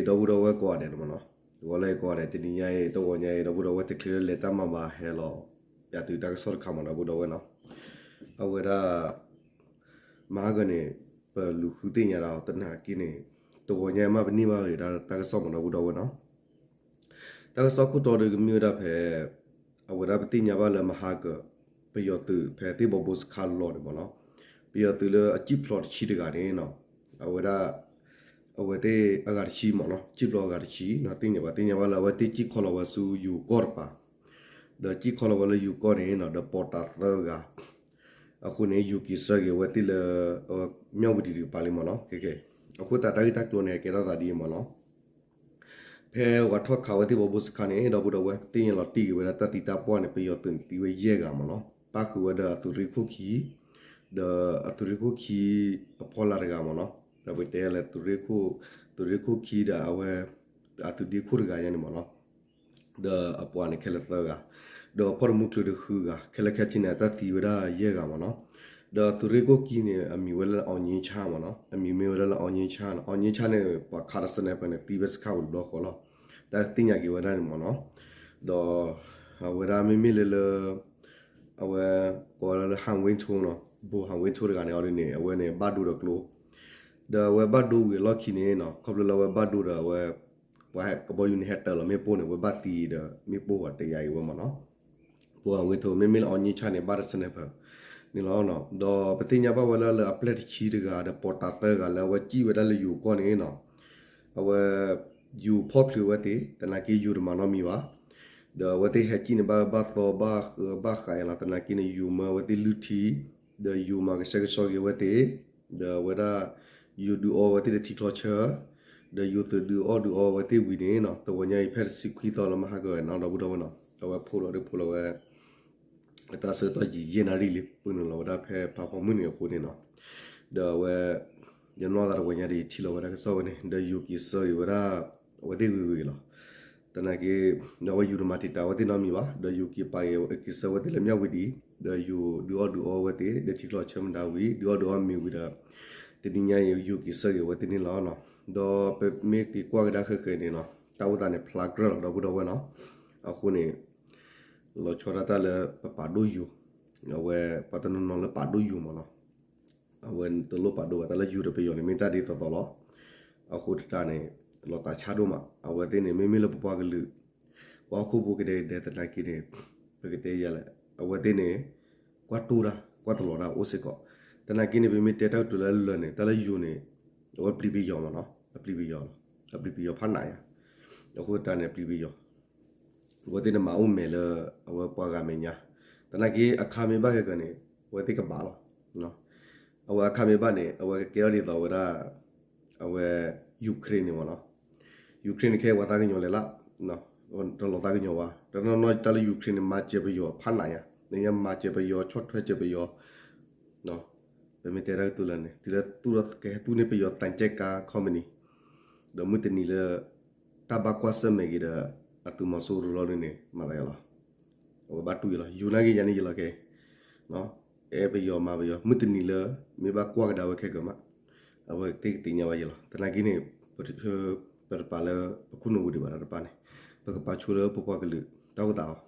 ဒီပုၢ်ဒီဝဲၢ်ကိးဂၤဒဲးမ့ၢ်နီၤ, ဂီၤလၢကိးဂၤဒဲး တနံၤညါအံၤ တဂီၤညါအံၤ ဒီပုၢ်ဒီဝဲၢ်တချုးလၢလဲၤတၢ်မၤဘၣ် ဟဲလီၤ ပျးသုတၢ်ကစီၣ်တခါမ့ၢ် ဒီပုၢ်ဒီဝဲၢ်နီၤ, အဝဲဒၣ် မဟါကၢန့ၣ် ပလူၤဃုသ့ၣ်ညါဒၣ်အီၤ သနာ်က့န့ၣ် တဂီၤညါအံၤမ့ၢ်ပန့ၢ်ဘၣ်ဂ့ၤဒၣ်တၢ်ကစီၣ်မ့ၢ် ဒီပုၢ်ဒီဝဲၢ်နီၤ, တၢ်ကစီၣ်ခိၣ်တီဒီးကမ့ၢ်ဝဲဒၣ်ဖဲ အဝဲဒၣ်ပသ့ၣ်ညါဘၣ်လၢမဟါကၢ ပယီၤသုးဖဲသ့ၣ်ဘီဘိစခါလီၤန့ၣ်မ့ၢ်နီၤ, ပယီၤသုးလၢအစံၣ်ဖျိးတဆံတဂၤန့ၣ်နီၤ, အဝဲဒၣ် အဝဲသ့ၣ်အဂၤတဆံမ့ၢ်နီၤ, စံၣ်ဖျိးအဂၤတဆံနီၤ, သ့ၣ်ညါဘၣ် သ့ၣ်ညါဘၣ်လၢအဝဲသ့ၣ်စံၣ်ခီလီၤဝဲဆူယိၤကီၢ်တပၤ, ဒီးစံၣ်ခီလီၤဝဲလၢယိၤကီၢ်န့ၣ်နီၤ ဒီးပိာ်တၢ်သၢဂၤ, အဃိန့ၣ် ယိၤက့ၤဆၢက့ၤဝဲသ့ၣ်လၢ မၠၣ်ဝတံၤတကပၤလံမ့ၢ်နီၤ, အဃိသတးတၢ်ဂ့ၢ်တၢ်ကျိၤန့ၣ် ဟဲကဲထီၣ်သးဒ်အံၤမ့ၢ်နီၤ ဖဲပှၤထီၣ်ခးဝဲသ့ၣ်ဘီဘိစခါန့ၣ် ဒီပုၢ်ဒီဝဲၢ် သ့ၣ်ညါလီၤတံၢ်က့ၤဝဲဒၣ်တၢ်သံတၢ်ပှၢ်န့ၣ် ပယီၤသုးန့ၣ်သံဝဲယဲၢ်ဂၤမ့ၢ်နီၤ, ပၣ်ဃုာ်ဝဲဒီးအသုးရ့ၣ်ခိၣ်ခံ, ဒီးအသုးရ့ၣ်ခိၣ်ခံအဖီလာ်တဂၤမ့ၢ်နီၤ, ဒီးပတဲလၢသုးရ့ၣ်ခိၣ်, သုးရ့ၣ်ခိၣ်ခံဒီးအဝဲ အသုးဒ့ခိၣ်တဂၤယါန့ၣ်မ့ၢ်နီၤ, ဒီးအပှၤန့ၣ်ခဲလၢာ်သၢဂၤ, ဒီးဖီၣ်တမူချုးဒီးဃုဂၤ, ခဲလၢာ်ခဲဆ့န့ၣ် အတၢ်သံဝဲဒၣ်ယဲၢ်ဂၤမ့ၢ်နီၤ, ဒီးသုးရ့ၣ်ခိၣ်ခံန့ၣ် အမံၤဝဲလၢအီၣ်ည့ဆါမ့ၢ်နီၤ, အမံၤမ့ၢ်ဝဲဒၣ်လၢအီၣ်ည့ဆါနီၤ, အီၣ်ည့ဆါန့ၣ် ပှၤခးဒီး sniper န့ၣ် သံဝဲစခါဝံၤတဘျီဃီလီၤ, တၢ်သ့ၣ်ညါက့ၤဝဲဒၣ်န့ၣ်မ့ၢ်နီၤ, ဒီးအဝဲဒၣ်မ့မ့ၢ်လၢလၢ အဝဲ ကိးလၢ ဟၣ်ဝ့ထိနီၤ, ဘိၣ်ဟၣ်ဝ့ထိတဂၤန့ၣ် အီၤဒ်န့ၣ် အဝဲန့ၣ်ဘၣ်ဒိဒီးကျိ ဒီးအဝဲဘၣ်ဒိဝံၤအလီၢ်ခံန့ၣ်နီၤ, ခီဖျိလၢအဝဲဘၣ်ဒိဒီးအဝဲ ပှၤကဘီယူၤန့ၣ်ဟဲတၢၤလီၤမ့ၣ်ပိၢ်န့ၣ် အဝဲဘၣ်သံဒီးမ့ၣ်ပိၢ်ဝဲတယာ်အံၤဝဲမ့ၢ်နီၤ, ဘိၣ်ဟၣ်ဝ့ထိ မ့မ့ၢ်လၢအီၣ်ည့ဆါန့ၣ် ဘၣ်ဒီး sniper န့ၣ်လီၤ, ဒီးပသ့ၣ်ညါဘၣ်ဝဲလၢလၢအပျဲၢ်တဆံတဂၤဒီးပိာ်တၢ်သၢဂၤလၢအဝဲစံၣ်ဝဲဒၣ်လၢယိၤကီၢ်န့ၣ်နီၤ, အဝဲ ယိၤဖီၣ်ချုးဝဲသ့ၣ် သနာ်က့ယိၤတမၤနီတမံၤဘၣ်, ဒီးအဝဲသ့ၣ်ဟဲစံၣ်န့ၣ် ဘၣ်ဘၣ်သီဘၣ်ဃးဘၣ်ဃးအံၤလီၤ, သနာ်က့န့ၣ် ယိၤမၢအဝဲသ့ၣ်လုၢ်ထံ, ဒီးယိၤမၤကဆှဲကဆှီက့ၤဝဲသ့ၣ်, ဒီးအဝဲဒၣ် ယိၤဒုးအီဝဲသ့ၣ်ဒီးထံချီဆၢ, ဒီးယိၤသုးဒုးအီၣ်ဒုးအီဝဲသ့ၣ်ဝံၤန့ၣ်နီၤ, တဂီၤညါအံၤဖဲတဆံခွံသီလၢမဟါကၢနီၤ ဒီပုၢ်ဒီဝဲၢ်နီၤ, အဝဲဖိးလီၤဒုးဖိးလီၤဝဲ အတၢ်ဆၢကတီၢ်ယံာ်ယဲၢ်နၣ်ရံၣ်လံ ပှ့ၤနုာ်လီၤဝဲဒၣ်ဖဲဖးဖီမုၢ်နံၤအဃိန့ၣ်နီၤ, ဒီးအဝဲ ယနီၢ်သးတဂီၤညါဒီးယထံၣ်လီၤဝဲဒၣ်ကစီၣ်ဝဲန့ၣ် ဒီးယိၤက့ၤဆၢက့ၤဝဲဒၣ် အဝဲသ့ၣ်ဂ့ၤဂ့ၤလီၤ, သနာ်က့ အဝဲယိၤတမၤတံာ်တာ်ဝဲသ့ၣ်နီတမံၤဘၣ်, ဒီးယိၤက့ၤပာ်က့ၤက့ၤဆၢဝဲသ့ၣ်လၢမၠၣ်ဝတံၤ, ဒီးယိၤဒုးအီၣ်ဒုးအီဝဲသ့ၣ် ဒီးထံချီဆၢမတၤဝံၤ ဒုးအီၣ်ဒုးအီမ့ၤဝံၤဒီး တနံၤညါအံၤယိၤက့ၤဆၢက့ၤဝဲသ့ၣ်န့ၣ်လီၤ, ဒီးပမ့ၢ်က့ၤကွၢ်ကဒါဃဲးဃဲးန့ၣ်နီၤ တၢ်အိၣ်သးန့ၣ်ဖျါကြၢးလီၤ ဒီပုၢ်ဒီဝဲၢ်နီၤ, အဃိန့ၣ် လီၤဆီဒၣ်တၢ်လၢပပာ်ဒိၣ်ယိၤ, အဝဲပှၤတနီၤနီၤလၢပာ်ဒိၣ်ယိၤမ့ၢ်နီၤ, အဝဲတလိၣ်ပာ်ဒိၣ်ဘၣ် တၢ်လၢယိၤဒီးပယီၤန့ၣ် မ့ၢ်တၢ်ဒ်သိးသိးလီၤ, အဃိတၢ်န့ၣ် လီၤသးဆါဒိၣ်မး အဝဲသ့ၣ်န့ၣ် မ့မ့ၢ်လၢပပှၤကလုာ် ပှၤဟီၣ်ခိၣ်ဖိကဒဲကဒဲသနာ်က့န့ၣ် ပကတဲယၤလဲၣ် အဝဲသ့ၣ်န့ၣ် ကွၢ်တိၢ်တၢ် ကွၢ်တလီၤတၢ်အိၣ်စ့ၢ်ကီး, သနာ်က့န့ၣ် ပမ့ၢ်တဲတၢ်ကတိၤလၢအလၢာ်န့ၣ် တၢ်လၢယိၤန့ၣ် အဝဲပျံၤပယီၤမ့ၢ်နီၤ အပျံၤပယီၤလီၤ အပျံၤပယီၤဖးနးယါ, အဃိသတးန့ၣ် ပျံၤပယီၤ အဝဲသ့ၣ်န့ၣ်မၤအိၣ်မဲာ်လၢ အဝဲပှၤဂၤမဲာ်ညါ, သနာ်က့အခါမ့ၢ်ဘၣ်ခဲကၢန့ၣ် အဝဲသ့ၣ်ကဘၣ်လီၤ, အဝဲအခါမ့ၢ်ဘၣ်န့ၣ် အဝဲကကဲထီၣ်ဒ်သိးဝဲဒၣ် အဝဲ Ukraine န့ၣ်မ့ၢ်နီၤ, Ukraine န့ၣ်ခဲအံၤပှၤသးကညီၤလဲၣ်လၢ တလီၤသးကညီၤဘၣ်, တနီၤနီၤတၢ်လၢ Ukraine န့ၣ် မၤစၢၤပယီၤဖးနးယါ, နညါမၤစၢၤပယီၤ ဆီၣ်ထွဲစၢၤပယီၤ ပမ့ၢ်တဲတၢ်ကတိၤလၢန့ၣ် တုၤလၢသူၣ်ထီၣ်ကဟဲသူၣ်န့ၢ်ပယီၤသံချပ်ကား company ဒီးမုၢ်တနံၤလၢ တၢ်ဘၣ်ကွၢ်ဆၢၣ်မဲာ်က့ၤဒီး အသုးမီၤစိရိၤလီၤဒ်န့ၣ် မၤသးယါလီၤ, အဝဲဘၣ်တူၢ်ယါလီၤ ယူၤနာ်က့ၤယါန့ၣ်ယါလီၤက့ၤ, အဲၣ်ပယီၤမၤပယီၤ မုၢ်တနံၤလၢ မ့ၢ်ဘၣ်ကွၢ်ကဒါဝဲခဲကၢမး အဝဲသ့ၣ်ကသ့ၣ်ညါဘၣ်ယါလီၤ, သနာ်က့န့ၣ် ပတပာ်လၢပခိၣ်နူာ်ပူၤဒံးဘၣ်ဒီးတပၣ်န့ၣ် ပကပာ်ဆိလၢပပှၤကလုာ်တၢ်အိၣ်သးအီၤ,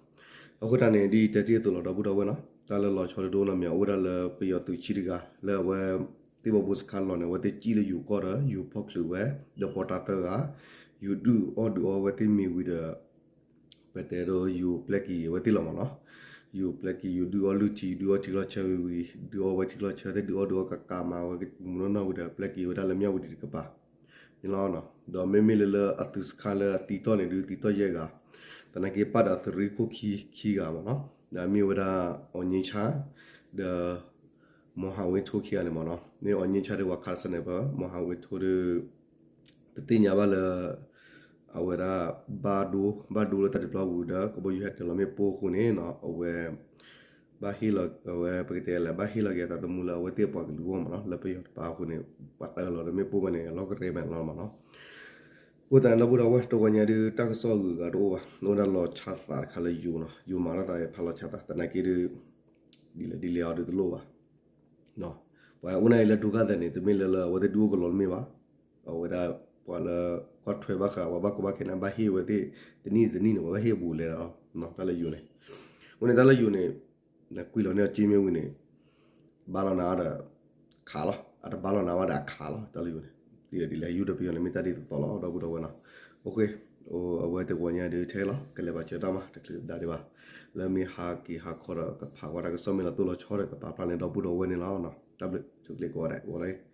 အဃိတၢ်န့ၣ် ဒ်တဲတ့ၢ်အသိးလီၤ ဒီပုၢ်ဒီဝဲၢ်နီၤ တၢ်လၢလီၤဆီတဒိနီတမံၤ အိၣ်ဝဲဒၣ်လၢပယီၤသုးဆံတဂၤ လၢအဝဲ သ့ၣ်ဘီဘိစခါလီၤန့ၣ် အဝဲသ့ၣ်စံၣ်လၢယိၤကီၢ်ဒီး ယိၤဖီၣ်ချုးဝဲ ဒီးပိာ်တၢ်သၢဂၤ ယိၤဒုးအီၣ်ဒုးအီဝဲသ့ၣ်မ့ၤဝံၤဒီး ပတဲဒိ ယိၤပျဲက့ၤအဝဲသ့ၣ်လီၤမ့ၢ်နီၤ, ယိၤပျဲက့ၤ ယိၤဒုးအီၣ်လုၢ်ထံ ဒုးအီၣ်ထံချီဆၢဝံၤဝံၤ ဒုးအီၣ်ဝဲထံချီဆၢသ့ၣ် ဒုးအီၣ်ဒုးအီၣ်ကးကးမၤဝဲမုၢ်နီၢ်နီၢ်ဝံၤဒီး ပျဲက့ၤဝဲဒၣ်လၢမၠၣ်ဝတံၤတကပၤန့ၣ်လီၤ, ဒီးမ့မ့ၢ်လၢလၢအသုးစခါလၢအသံတီၢ်န့ၣ်ဒုးသံတီၢ်ယဲၢ်ဂၤ, သနာ်က့ပာ်ဒီးအသုးရ့ၣ်ခိၣ်ခံခံဂၤမ့ၢ်နီၤ, ဒီးမ့ၢ်ဝဲဒၣ် အီၣ်ည့ဆါ ဒီး မီၣ်ဟၣ်ဝ့ထိခံဂၤန့ၣ်မ့ၢ်နီၤ, မ့ၢ်အီၣ်ည့ဆါဒီးပှၤခးစနဲၣ်ပၢၢ် မီၣ်ဟၣ်ဝ့ထိဒီး ပသ့ၣ်ညါဘၣ်လၢ အဝဲဒၣ် ဘၣ်ဒိ ဘၣ်ဒိလၢတၢ်ဒုးပျီပူၤဒီး ကဘီယူၤဟဲတၢၤလီၤမ့ၣ်ပိၢ်အဃိန့ၣ်နီၤ, အဝဲ ဘၣ်ဟ့ၣ်လီၤ အဝဲပကတဲလၢ ဘၣ်ဟ့ၣ်လီၤက့ၤအသးသမူလၢအဝဲသ့ၣ်ပှၤကလုာ်အဂီၢ်မ့ၢ်နီၤ, လၢပယီၤတပၤအဃိန့ၣ် ပှၤတၢၤလီၤဒီးမ့ၣ်ပိၢ်ဝဲန့ၣ် အလီၢ်ကရဲမဲာ်လီၤမ့ၢ်နီၤ. အဃိသတးန့ၣ် ဒီပုၢ်ဒီဝဲၢ် တဂီၤညါဒုး တၢ်ကစီၣ်အဂုၤအဂၤတအိၣ်ဘၣ်, အိၣ်ဝဲဒၣ်လီၤဆီသးတခါလၢယိၤနီၤ, ယိၤမၤထီၣ်သးဖးလီၤဆီသး သနာ်က့ဒုး ဒ်လဲၣ်ဒ်လဲၣ်အီၤဒုးတလိၣ်ဘၣ် ပှၤအိၣ်န့ၣ်လၢဒူကၢ်သဲးန့ၣ် တမ့ၢ်လၢလၢအဝဲသ့ၣ်ဒုးအိၣ်ကလီၤတမ့ၢ်ဘၣ်, အဝဲဒၣ်ပှၤလၢ ကွၢ်ထွဲဘၣ်ဃး ပှၤဘၣ်ကီဘၣ်ခဲန့ၣ် ဘၣ်ဟ့ၣ်ဝဲသ့ၣ် တနံၣ်တနံၣ်န့ၣ် ပှၤဘၣ်ဟ့ၣ်အဘူးလဲၣ်လီၤ တၢ်လၢယိၤန့ၣ်. အဃိန့ၣ် တၢ်လၢယိၤန့ၣ် နကွံာ်လီၤန့ၢ်အီၤက့မ့ၢ်ဝံၤန့ၣ် ဘၣ်လီၤနၤဒီး ခးလီၤ, အတဘၣ်လီၤနၤဘၣ်ဒီးအခးလီၤ တၢ်လၢယိၤန့ၣ်. ဒ်လဲၣ်ဒ်လဲၣ် ယူၢ်ဒီးပယီၤန့ၣ် မ့ၢ်တၢ်ဒ်သိးသိးလီၤ ဒီပုၢ်ဒီဝဲၢ်နီၤ. အိၣ်ခ့, အဝဲတဂီၤညါဒုးထဲလီၤ ကလဲၤဘၣ်စၢၤတၢ်မး တချုးဘၣ်ဒံးဘၣ်, လၢမ့ၢ်ဟးက့ၤဟးခီဒီး ကဖးဝဲဒၣ်ကစီၣ်မ့ၢ်လီၤတိၢ်လီၤဆီဒီး ကပာ်ဖျါန့ၢ်ဒီပုၢ်ဒီဝဲၢ်န့ၣ်လီၤ. တၢ်ဘျုး ဆိကျ့ကိးဂၤဒဲး ဂီၤလၢ